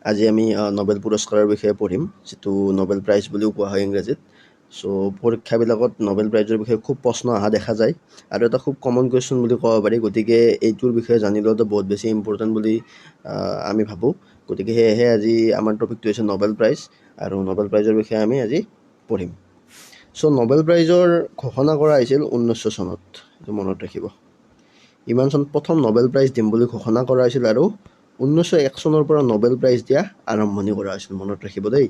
আজি আমি নবেল পুৰস্কাৰৰ বিষয়ে পঢ়িম, যিটো নবেল প্ৰাইজ বুলিও কোৱা হয় ইংৰাজীত। চ' পৰীক্ষাবিলাকত নবেল প্ৰাইজৰ বিষয়ে খুব প্ৰশ্ন অহা দেখা যায় আৰু এটা খুব কমন কুৱেশ্যন বুলি ক'ব পাৰি। গতিকে এইটোৰ বিষয়ে জানি লোৱাটো বহুত বেছি ইম্পৰ্টেণ্ট বুলি আমি ভাবোঁ। গতিকে সেয়েহে আজি আমাৰ টপিকটো হৈছে নবেল প্ৰাইজ, আৰু নবেল প্ৰাইজৰ বিষয়ে আমি আজি পঢ়িম। চ' নবেল প্ৰাইজৰ ঘোষণা কৰা হৈছিল 1900 চনত, এইটো মনত ৰাখিব। ইমান চনত প্ৰথম নবেল প্ৰাইজ দিম বুলি ঘোষণা কৰা হৈছিল আৰু 1901 চনৰ পৰা নবেল প্ৰাইজ দিয়া আৰম্ভণি কৰা হৈছিল, মনত ৰাখিব দেই।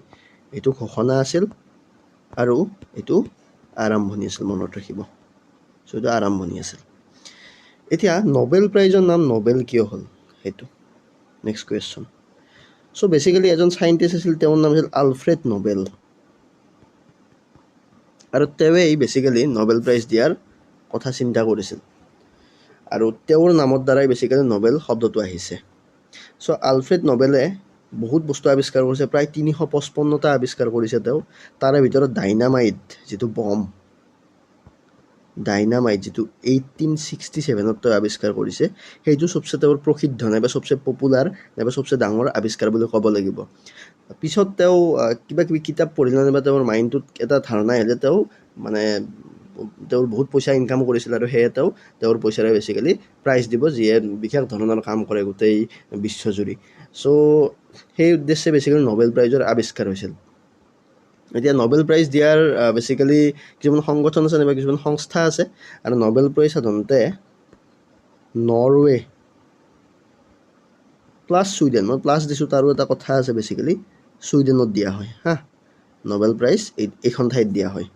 এইটো ঘোষণা আছিল আৰু এইটো আৰম্ভণি আছিল, মনত ৰাখিব। চ' এইটো আৰম্ভণি আছিল। এতিয়া নবেল প্ৰাইজৰ নাম নবেল কিয় হ'ল, সেইটো নেক্সট কুৱেশ্যন। চ' বেচিকেলি এজন চাইণ্টিষ্ট আছিল, তেওঁৰ নাম আছিল আলফ্ৰেড নবেল, আৰু তেওঁৱেই বেচিকেলি নবেল প্ৰাইজ দিয়াৰ কথা চিন্তা কৰিছিল আৰু তেওঁৰ নামৰ দ্বাৰাই বেচিকেলি নবেল শব্দটো আহিছে। চ' আলফ্ৰেড নবেলে বহুত বস্তু আৱিষ্কাৰ কৰিছে, প্ৰায় 355টা আৱিষ্কাৰ কৰিছে তেওঁ। তাৰে ভিতৰত ডাইনামাইট, যিটো বম, ডাইনামাইট যিটো 1867ত তেওঁ আৱিষ্কাৰ কৰিছে, সেইটো চবচে তেওঁৰ প্ৰসিদ্ধ নাইবা চবচে পপুলাৰ নাইবা চবচে ডাঙৰ আৱিষ্কাৰ বুলি ক'ব লাগিব। পিছত তেওঁ কিবা কিবি কিতাপ পঢ়িলে নাইবা তেওঁৰ মাইণ্ডটোত এটা ধাৰণা আহিলে, তেওঁ মানে তেওঁৰ বহুত পইচা ইনকাম কৰিছিল আৰু সেয়ে তেওঁ তেওঁৰ পইচাৰে বেচিকেলি প্ৰাইজ দিব যিয়ে বিশেষ ধৰণৰ কাম কৰে গোটেই বিশ্বজুৰি। চ' সেই উদ্দেশ্যে বেচিকেলি নবেল প্ৰাইজৰ আৱিষ্কাৰ হৈছিল। এতিয়া নবেল প্ৰাইজ দিয়াৰ বেচিকেলি কিছুমান সংগঠন আছে নাইবা কিছুমান সংস্থা আছে, আৰু নবেল প্ৰাইজ সাধাৰণতে নৰৱে প্লাছ ছুইডেন, মই প্লাছ দিছোঁ তাৰো এটা কথা আছে, বেচিকেলি ছুইডেনত দিয়া হয়। হা, নবেল প্ৰাইজ এইখন ঠাইত দিয়া হয়।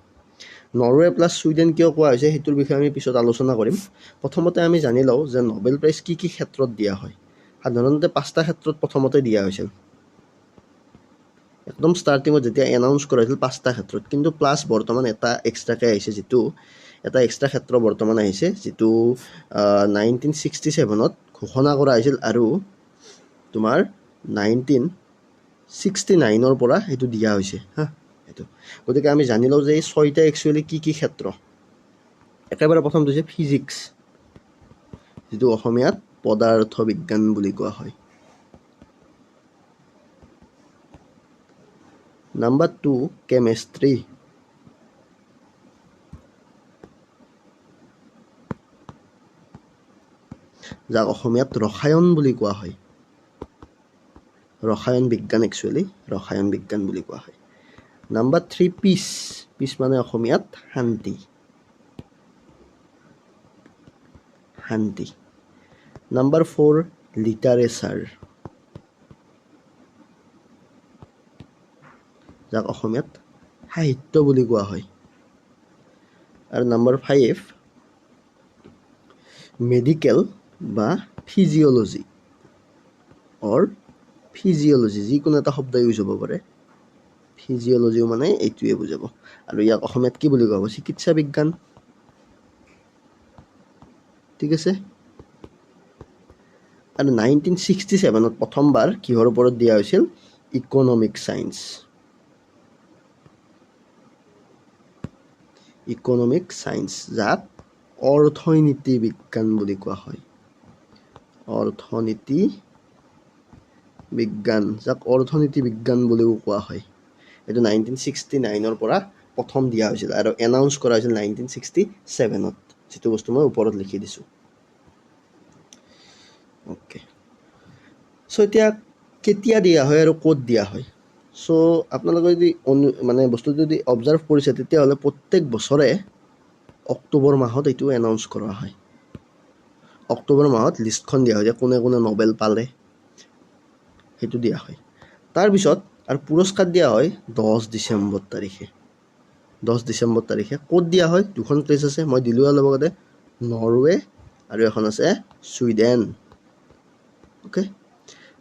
নৰৱে প্লাছ ছুইডেন কিয় কোৱা হৈছে সেইটোৰ বিষয়ে আমি পিছত আলোচনা কৰিম। প্ৰথমতে আমি জানি লওঁ যে নবেল প্ৰাইজ কি কি ক্ষেত্ৰত দিয়া হয়। সাধাৰণতে 5টা ক্ষেত্ৰত প্ৰথমতে দিয়া হৈছিল, একদম ষ্টাৰ্টিঙত যেতিয়া এনাউন্স কৰা হৈছিল 5টা ক্ষেত্ৰত, কিন্তু প্লাছ বৰ্তমান এটা এক্সট্ৰাকৈ আহিছে, যিটো এটা এক্সট্ৰা ক্ষেত্ৰ বৰ্তমান আহিছে, যিটো 1967ত ঘোষণা কৰা হৈছিল আৰু তোমাৰ 1969ৰ পৰা সেইটো দিয়া হৈছে। হা, সেইটো গতিকে আমি জানি লওঁ যে এই 6টা একচুৱেলি কি কি ক্ষেত্ৰ। একেবাৰে প্ৰথমটো হৈছে ফিজিক্স, যিটো অসমীয়াত পদাৰ্থ বিজ্ঞান বুলি কোৱা হয়। নাম্বাৰ 2 কেমেষ্ট্ৰি, যাক অসমীয়াত ৰসায়ন বুলি কোৱা হয়, ৰসায়ন বিজ্ঞান, একচুৱেলি ৰসায়ন বিজ্ঞান বুলি কোৱা হয়। নাম্বাৰ 3 পিচ, পিচ মানে অসমীয়াত শান্তি, শান্তি। নাম্বাৰ 4 লিটাৰেচাৰ, যাক অসমীয়াত সাহিত্য বুলি কোৱা হয়। আৰু নাম্বাৰ 5 মেডিকেল বা ফিজিঅ'লজি অৰ ফিজিঅ'লজি, যিকোনো এটা শব্দ ইউজ হ'ব পাৰে। ফিজিঅ'লজিও মানে এইটোৱে বুজাব, আৰু ইয়াক অসমীয়াত কি বুলি কোৱা হ'ব, চিকিৎসা বিজ্ঞান। ঠিক আছে। আৰু 1967ত প্ৰথমবাৰ কিহৰ ওপৰত দিয়া হৈছিল, ইকনমিক চায়েন্স, ইকনমিক চায়েন্স, যাক অৰ্থনীতি বিজ্ঞান বুলি কোৱা হয়, অৰ্থনীতি বিজ্ঞান, যাক অৰ্থনীতি বিজ্ঞান বুলিও কোৱা হয়। এইটো 1969ৰ পৰা প্ৰথম দিয়া হৈছিল আৰু এনাউন্স কৰা হৈছিল 1967ত, যিটো বস্তু মই ওপৰত লিখি দিছোঁ। অ'কে, চ' এতিয়া কেতিয়া দিয়া হয় আৰু ক'ত দিয়া হয়। চ' আপোনালোকে যদি মানে বস্তুটো যদি অবজাৰ্ভ কৰিছে, তেতিয়াহ'লে প্ৰত্যেক বছৰে অক্টোবৰ মাহত এইটো এনাউন্স কৰা হয়। অক্টোবৰ মাহত লিষ্টখন দিয়া হয় যে কোনে কোনে নবেল পালে, সেইটো দিয়া হয়। তাৰপিছত আৰু পুৰস্কাৰ দিয়া হয় 10 ডিচেম্বৰ তাৰিখে। 10 ডিচেম্বৰ তাৰিখে ক'ত দিয়া হয়, দুখন প্লেচ আছে, মই দিলোঁ অলপ আগতে, নৰৱে আৰু এখন আছে ছুইডেন। অ'কে,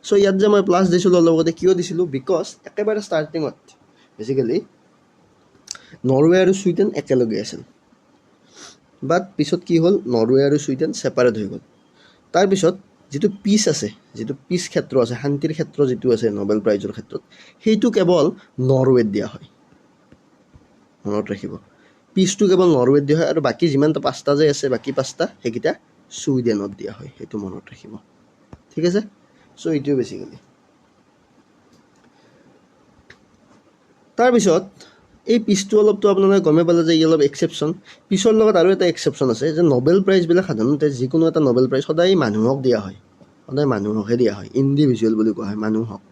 চ' ইয়াত যে মই প্লাছ দিছিলোঁ অলপ আগতে, কিয় দিছিলোঁ, because একেবাৰে ষ্টাৰ্টিঙত বেচিকেলি নৰৱে আৰু ছুইডেন একেলগে আছিল, বাট পিছত কি হ'ল, নৰৱে আৰু ছুইডেন ছেপাৰেট হৈ গ'ল। তাৰপিছত যিটো পিচ আছে, যিটো পিচ ক্ষেত্ৰ আছে, শান্তিৰ ক্ষেত্ৰ যিটো আছে নবেল প্ৰাইজৰ ক্ষেত্ৰত, সেইটো কেৱল নৰৱেত দিয়া হয়, মনত ৰাখিব। পিচটো কেৱল নৰৱেত দিয়া হয় আৰু বাকী যিমানটা 5টা যে আছে, বাকী 5টা সেইকেইটা ছুইডেনত দিয়া হয়, সেইটো মনত ৰাখিব। ঠিক আছে। চ' এইটোৱে বেচিকেলি। তাৰপিছত এই পিচটো অলপতো আপোনালোকে গমেই পালে যে ই অলপ এক্সেপশ্যন। পিছৰ লগত আৰু এটা এক্সেপশ্যন আছে যে নবেল প্ৰাইজবিলাক সাধাৰণতে যিকোনো এটা নবেল প্ৰাইজ সদায় মানুহক দিয়া হয়, সদায় মানুহকহে দিয়া হয়, ইণ্ডিভিজুৱেল বুলি কোৱা হয়, মানুহক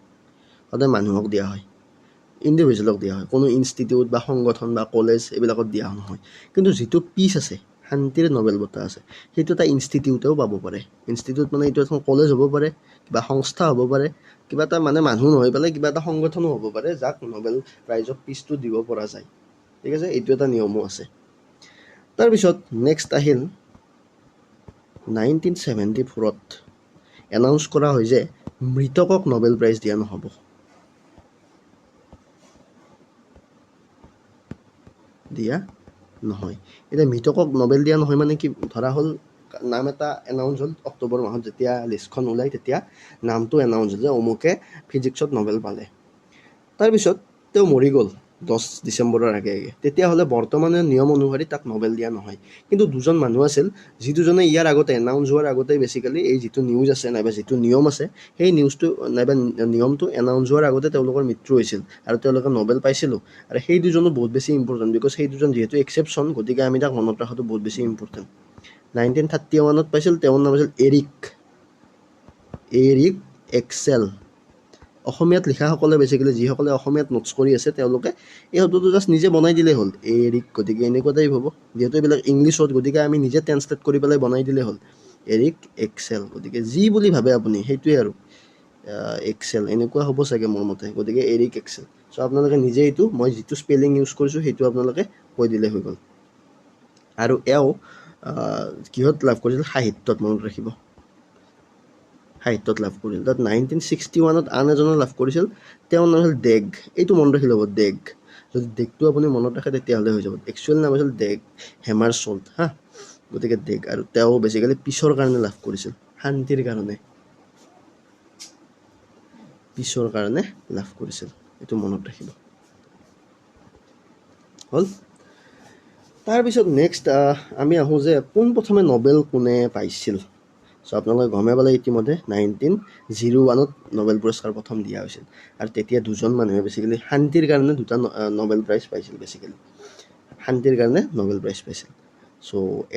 সদায় মানুহক দিয়া হয়, ইণ্ডিভিজুৱেলক দিয়া হয়, কোনো ইনষ্টিটিউট বা সংগঠন বা কলেজ এইবিলাকত দিয়া নহয়। কিন্তু যিটো পিচ আছে, শান্তিৰ নবেল বঁটা আছে, সেইটো এটা ইনষ্টিটিউটেও পাব পাৰে। ইনষ্টিটিউট মানে এইটো এখন কলেজ হ'ব পাৰে, কিবা সংস্থা হ'ব পাৰে, কিবা এটা মানে মানুহ নহয় পেলাই কিবা এটা সংগঠনো হ'ব পাৰে যাক নবেল প্ৰাইজ অফ পিচটো দিব পৰা যায়। ঠিক আছে, এইটো এটা নিয়মো আছে। তাৰপিছত নেক্সট আহিল 1974ত এনাউন্স কৰা হয় যে মৃতকক নবেল প্ৰাইজ দিয়া নহ'ব। দিয়া নহয়। এতিয়া মৃতকক নবেল দিয়া নহয় মানে কি, ধৰা হ'ল নাম এটা এনাউন্স হ'ল অক্টোবৰ মাহত যেতিয়া লিষ্টখন ওলায় তেতিয়া নামটো এনাউন্স হ'ল যে অমুকে ফিজিক্সত নবেল পালে, তাৰপিছত তেওঁ মৰি গ'ল 10 ডিচেম্বৰৰ আগে আগে, তেতিয়াহ'লে বৰ্তমানৰ নিয়ম অনুসৰি তাক নবেল দিয়া নহয়। কিন্তু দুজন মানুহ আছিল যি দুজনে ইয়াৰ আগতে এনাউন্স হোৱাৰ আগতে বেচিকেলি এই যিটো নিউজ আছে নাইবা যিটো নিয়ম আছে সেই নিউজটো নাইবা নিয়মটো এনাউন্স হোৱাৰ আগতে তেওঁলোকৰ মৃত্যু হৈছিল আৰু তেওঁলোকে নবেল পাইছিলোঁ। আৰু সেই দুজনো বহুত বেছি ইম্পৰ্টেণ্ট, because সেই দুজন যিহেতু এক্সেপশ্যন, গতিকে আমি তাক মনত ৰখাটো বহুত বেছি ইম্পৰ্টেণ্ট। 1931ত পাইছিল, তেওঁৰ নাম আছিল এৰিক, এৰিক এক্সেল। অসমীয়াত লিখাসকলে বেচিকেলি যিসকলে অসমীয়াত নোটছ কৰি আছে তেওঁলোকে এই শব্দটো জাষ্ট নিজে বনাই দিলেই হ'ল, এৰিক। গতিকে এনেকুৱা টাইপ হ'ব, যিহেতু এইবিলাক ইংলিছত, গতিকে আমি নিজে ট্ৰেঞ্চলেট কৰি পেলাই বনাই দিলেই হ'ল, এৰিক এক্সেল। গতিকে যি বুলি ভাবে আপুনি সেইটোৱে আৰু, এক্সেল এনেকুৱা হ'ব চাগে মোৰ মতে, গতিকে এৰিক এক্সেল। চ' আপোনালোকে নিজে এইটো মই যিটো স্পেলিং ইউজ কৰিছোঁ সেইটো আপোনালোকে কৈ দিলে হৈ গ'ল। আৰু এওঁ কিহত লাভ কৰিছিল? সাহিত্যত, মনত ৰাখিব, সাহিত্যত লাভ কৰিছিল। তাত 1961ত আন এজনে লাভ কৰিছিল, তেওঁৰ নাম আছিল ডেগ। এইটো মনত ৰাখিলে হ'ব, ডেগ। যদি ডেগটো আপুনি মনত ৰাখে তেতিয়াহ'লে হৈ যাব। একচুৱেল নাম আছিল ডেগ হেমাৰচল্ট, হা, গতিকে ডেগ। আৰু তেওঁ বেচিকেলি পিছৰ কাৰণে লাভ কৰিছিল, শান্তিৰ কাৰণে, পিছৰ কাৰণে লাভ কৰিছিল, এইটো মনত ৰাখিব। হ'ল। তাৰপিছত নেক্সট আমি আহোঁ যে পোনপ্ৰথমে নবেল কোনে পাইছিল। চ' আপোনালোকে গমেই পালে ইতিমধ্যে 1901ত নবেল পুৰস্কাৰ প্ৰথম দিয়া হৈছিল। আৰু তেতিয়া দুজন মানুহে বেচিকেলি শান্তিৰ কাৰণে দুটা নবেল প্ৰাইজ পাইছিল, বেচিকেলি শান্তিৰ কাৰণে নবেল প্ৰাইজ পাইছিল। চ'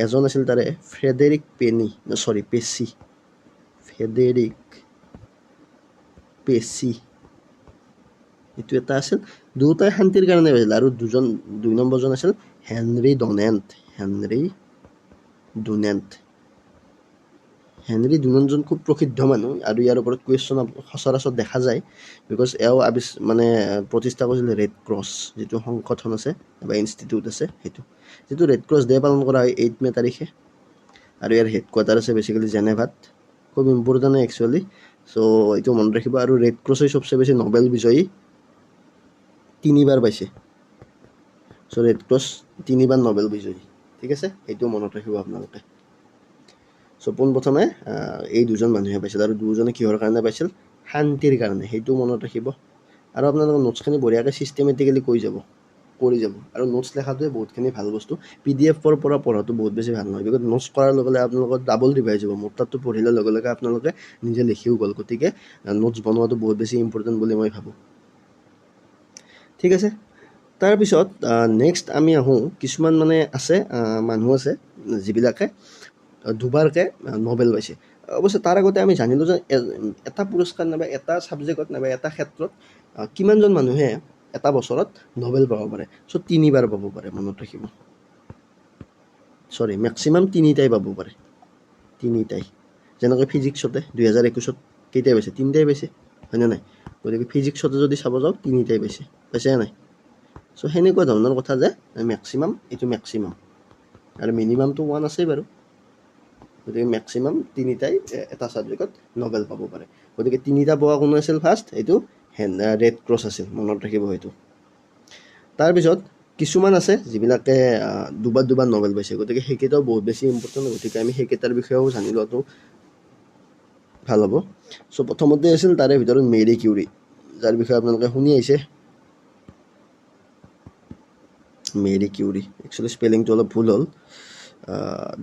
এজন আছিল তাৰে ফ্ৰেডেৰিক পেনি, চৰি পেচি, ফ্ৰেডেৰিক পেচি, এইটো এটা আছিল। দুয়োটাই শান্তিৰ কাৰণে পাইছিল। আৰু দুজন, দুই নম্বৰজন আছিল হেনৰি ডনেণ্ট, হেনৰি ডুনেণ্ট। হেনৰি ডুনেণ্টজন খুব প্ৰসিদ্ধ মানুহ আৰু ইয়াৰ ওপৰত কুৱেশ্যন সচৰাচৰ দেখা যায়, because এওঁ মানে প্ৰতিষ্ঠা কৰিছিল ৰেড ক্ৰছ যিটো সংগঠন আছে বা ইনষ্টিটিউট আছে, সেইটো যিটো ৰেড ক্ৰছ ডে পালন কৰা হয় 8 মে' তাৰিখে। আৰু ইয়াৰ হেডকোৱাৰ্টাৰ আছে বেচিকেলি জেনেভাত, খুব ইম্পৰ্টেণ্ট একচুৱেলি, চ' এইটো মনত ৰাখিব। আৰু ৰেড ক্ৰছে চবচে বেছি নবেল বিজয়ী 3বাৰ পাইছে, চ' ৰেড ক্ৰছ 3বাৰ নবেল বিজয়ী, ঠিক আছে, সেইটো মনত ৰাখিব আপোনালোকে। চ' পোনপ্ৰথমে এই দুজন মানুহে পাইছিল। আৰু দুজনে কিহৰ কাৰণে পাইছিল? শান্তিৰ কাৰণে, সেইটো মনত ৰাখিব। আৰু আপোনালোকৰ নোটছখিনি বঢ়িয়াকৈ ছিষ্টেমেটিকেলি কৈ যাব, কৰি যাব। আৰু নোটছ লেখাটোৱে বহুতখিনি ভাল বস্তু, পি ডি এফৰ পৰা পঢ়াটো বহুত বেছি ভাল নহয়, because notes কৰাৰ লগে লগে আপোনালোকৰ ডাবল ৰিভাইজ হ'ব। মোৰ তাতটো পঢ়িলে লগে লগে আপোনালোকে নিজে লিখিও গ'ল, গতিকে নোটছ বনোৱাটো বহুত বেছি ইম্পৰ্টেণ্ট বুলি মই ভাবোঁ। ঠিক আছে, তাৰপিছত নেক্সট আমি আহোঁ, কিছুমান মানে আছে মানুহ আছে যিবিলাকে দুবাৰকৈ নবেল পাইছে। অৱশ্যে তাৰ আগতে আমি জানিলোঁ যে এটা পুৰস্কাৰ নাইবা এটা ছাবজেক্টত নাইবা এটা ক্ষেত্ৰত কিমানজন মানুহে এটা বছৰত নবেল পাব পাৰে। চ' 3বাৰ পাব পাৰে, মনত ৰাখিব, চৰি মেক্সিমাম 3টাই পাব পাৰে, 3টাই। যেনেকৈ ফিজিক্সতে 2021ত কেইটাই পাইছে? 3টাই পাইছে, হয়নে নাই? গতিকে ফিজিক্সতে যদি চাব যাওঁ 3টাই পাইছে, পাইছে নাই? চ' সেনেকুৱা ধৰণৰ কথা যে মেক্সিমাম, এইটো মেক্সিমাম আৰু মিনিমামটো 1 আছেই বাৰু, গতিকে মেক্সিমাম 3টাই এটা ছাবজেক্টত নবেল পাব পাৰে। গতিকে 3টা পোৱা কোনো আছিল ফাৰ্ষ্ট, এইটো ৰেড ক্ৰছ আছিল, মনত ৰাখিব সেইটো। তাৰপিছত কিছুমান আছে যিবিলাকে দুবাৰ দুবাৰ নবেল পাইছে, গতিকে সেইকেইটাও বহুত বেছি ইম্পৰ্টেণ্ট, গতিকে আমি সেইকেইটাৰ বিষয়েও জানি লোৱাটো ভাল হ'ব। চ' প্ৰথমতে আছিল তাৰে ভিতৰত মেৰী কিউৰী, যাৰ বিষয়ে আপোনালোকে শুনি আহিছে। মেৰী কিউৰী, একচুৱেলি স্পেলিংটো অলপ ভুল হ'ল,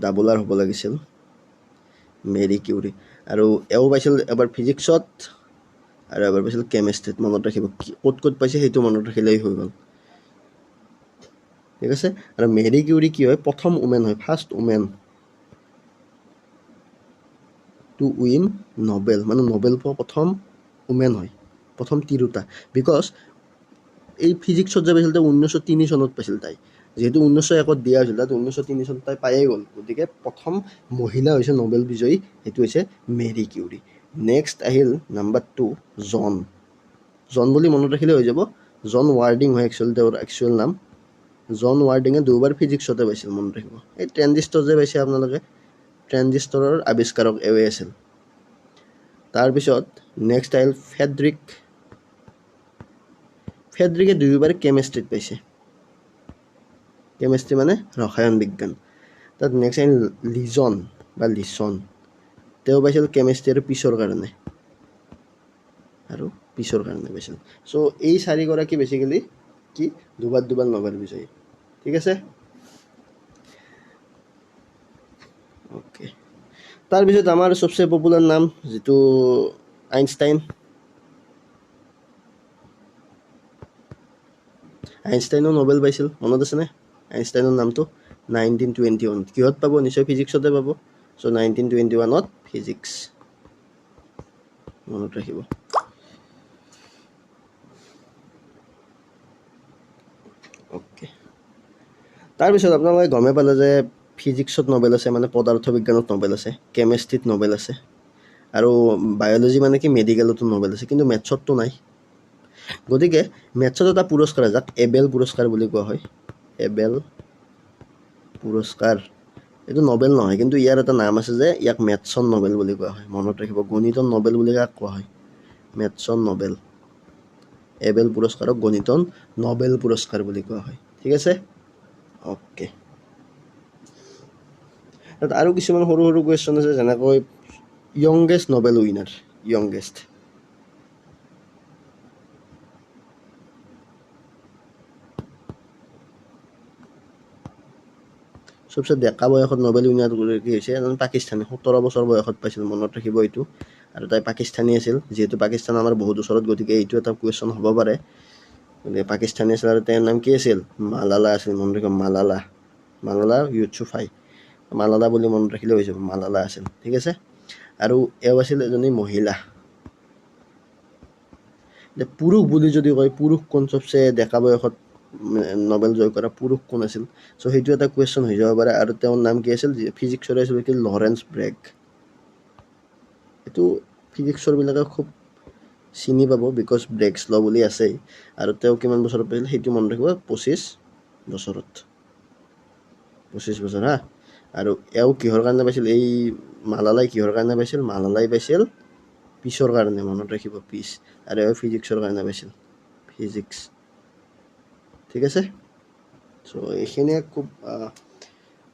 ডাবল আৰ হ'ব লাগিছিল, মেৰী কিউৰী। আৰু এওঁ পাইছিল এবাৰ ফিজিক্সত আৰু এবাৰ পাইছিল কেমেষ্ট্ৰিত। মনত ৰাখিব ক'ত ক'ত পাইছে সেইটো মনত ৰাখিলেই হৈ গ'ল, ঠিক আছে। আৰু মেৰী কিউৰী কি হয়? প্ৰথম উমেন হয়, first women to win Nobel, মানে নোবেল পোৱা প্ৰথম উমেন হয়, প্ৰথম তিৰোতা। Because এই ফিজিক্সত যে পাইছিল তেওঁ 1903 চনত পাইছিল তাই, যিহেতু 1901ত দিয়া হৈছিল তাত 1903 চনত তাই পায়েই গ'ল। গতিকে প্ৰথম মহিলা হৈছে নোবেল বিজয়ী, সেইটো হৈছে মেৰী কিউৰী। নেক্সট আহিল নাম্বাৰ 2 জন। জন বুলি মনত ৰাখিলে হৈ যাব, জন ৱাৰ্ডিং হয় একচুৱেল তেওঁৰ একচুৱেল নাম। জন ৱাৰ্ডিঙে দুবাৰ ফিজিক্সতে পাইছিল, মনত ৰাখিব। এই ট্ৰেনজিষ্টৰ যে পাইছে আপোনালোকে, ট্ৰেনজিষ্টৰৰ আৱিষ্কাৰক এৱেই আছিল। তাৰপিছত নেক্সট আহিল ফেডৰিক। ফেডৰিকে দুয়োবাৰ কেমেষ্ট্ৰিত পাইছে, কেমেষ্ট্ৰি মানে ৰসায়ন বিজ্ঞান। তাত নেক্সট আহিল লিজন বা লিচন, তেওঁ পাইছিল কেমেষ্ট্ৰি আৰু পিছৰ কাৰণে, আৰু পিছৰ কাৰণে পাইছিল। চ' এই চাৰিগৰাকী বেচিকেলি কি দুবাৰ দুবাৰ নোবেল বিজয়ী, ঠিক আছে, অ'কে। তাৰপিছত আমাৰ চবচে পপুলাৰ নাম যিটো আইনষ্টাইন। আইনষ্টাইনো নোবেল পাইছিল, মনত আছেনে? আইনষ্টাইনৰ নামটো 1921 কিহত পাব? নিশ্চয় ফিজিক্সতে পাব। চ' 1921ত ফিজিক্স, মনত ৰাখিব। অ'কে, তাৰপিছত আপোনালোকে গমেই পালে যে ফিজিক্সত নোবেল আছে, মানে পদাৰ্থ বিজ্ঞানত নোবেল আছে, কেমেষ্ট্ৰিত নোবেল আছে, আৰু বায়'লজি মানে কি মেডিকেলতো নোবেল আছে, কিন্তু মেথছততো নাই। গতিকে মেথছত এটা পুৰস্কাৰ আছে যাক এবেল পুৰস্কাৰ বুলি কোৱা হয়। এবেল পুৰস্কাৰ, এইটো নোবেল নহয়, কিন্তু ইয়াৰ এটা নাম আছে যে ইয়াক মেথছৰ নোবেল বুলি কোৱা হয়, মনত ৰাখিব। গণিতৰ নোবেল বুলি কাক কোৱা হয়? মেথছৰ নোবেল। এবেল পুৰস্কাৰক গণিতৰ নোবেল পুৰস্কাৰ বুলি কোৱা হয়, ঠিক আছে, অ'কে। তাত আৰু কিছুমান সৰু সৰু কুৱেশ্যন আছে, যেনেকৈ য়ংগেষ্ট নোবেল উইনাৰ, য়ংগেষ্ট। চবচে ডেকা বয়সত নোবেল উইনাৰ কি হৈছে? এজন পাকিস্তানী, 17 বছৰ বয়সত পাইছিল, মনত ৰাখিব এইটো। আৰু তাই পাকিস্তানী আছিল, যিহেতু পাকিস্তান আমাৰ বহুত ওচৰত, গতিকে এইটো এটা কুৱেশ্যন হ'ব পাৰে। গতিকে পাকিস্তানী আছিল আৰু তেওঁৰ নাম কি আছিল? মালালা আছিল, মনত ৰাখিব, মালালা, মালালা ইউচুফাই, মালালা বুলি মনত ৰাখিলে হৈ যাব, মালালা আছিল, ঠিক আছে। আৰু এওঁ আছিল এজনী মহিলা। এতিয়া পুৰুষ বুলি যদি কয়, পুৰুষ কোন চবচে ডেকা বয়সত নোবেল জয় কৰা পুৰুষ কোন আছিল? চ' সেইটো এটা কুৱেশ্যন হৈ যাব পাৰে। আৰু তেওঁৰ নাম কি আছিল? ফিজিক্সৰে আছিল কি? Lawrence Bragg. এইটো ফিজিক্সৰবিলাকে খুব চিনি পাব, because ব্ৰেগছ ল বুলি আছেই। আৰু তেওঁ কিমান বছৰত পাইছিল সেইটো মনত ৰাখিব, 25 বছৰত, 25 বছৰ, হা। আৰু এওঁ কিহৰ কাৰণে পাইছিল? এই মালালাই কিহৰ কাৰণে পাইছিল? মালালাই পাইছিল পিছৰ কাৰণে, মনত ৰাখিব, পিছ। আৰু এওঁ ফিজিক্সৰ কাৰণে পাইছিল, ফিজিক্স, ঠিক আছে। চ' এইখিনিয়ে খুব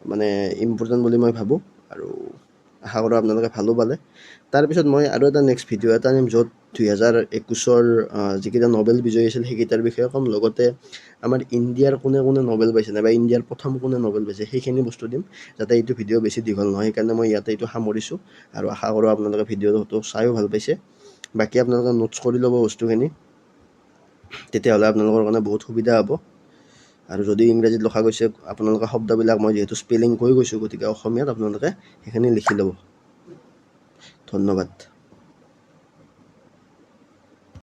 মানে ইম্পৰ্টেণ্ট বুলি মই ভাবোঁ, আৰু আশা কৰোঁ আপোনালোকে ভালো পালে। তাৰপিছত মই আৰু এটা নেক্সট ভিডিঅ' এটা আনিম, য'ত 2021ৰ যিকেইটা নোবেল বিজয়ী আছিল সেইকেইটাৰ বিষয়ে ক'ম, লগতে আমাৰ ইণ্ডিয়াৰ কোনে কোনে নোবেল পাইছে নাইবা ইণ্ডিয়াৰ প্ৰথম কোনে নোবেল পাইছে সেইখিনি বস্তু দিম, যাতে এইটো ভিডিঅ' বেছি দীঘল নহয়। সেইকাৰণে মই ইয়াতে এইটো সামৰিছোঁ, আৰু আশা কৰোঁ আপোনালোকে ভিডিঅ'টো চায়ো ভাল পাইছে। বাকী আপোনালোকে নোটছ কৰি ল'ব বস্তুখিনি, তেতিয়াহ'লে আপোনালোকৰ কাৰণে বহুত সুবিধা হ'ব। আৰু যদি ইংৰাজীত লিখা গৈছে, আপোনালোকে শব্দবিলাক মই যিহেতু স্পেলিং কৈ গৈছোঁ, গতিকে অসমীয়াত আপোনালোকে সেইখিনি লিখি ল'ব। ধন্যবাদ।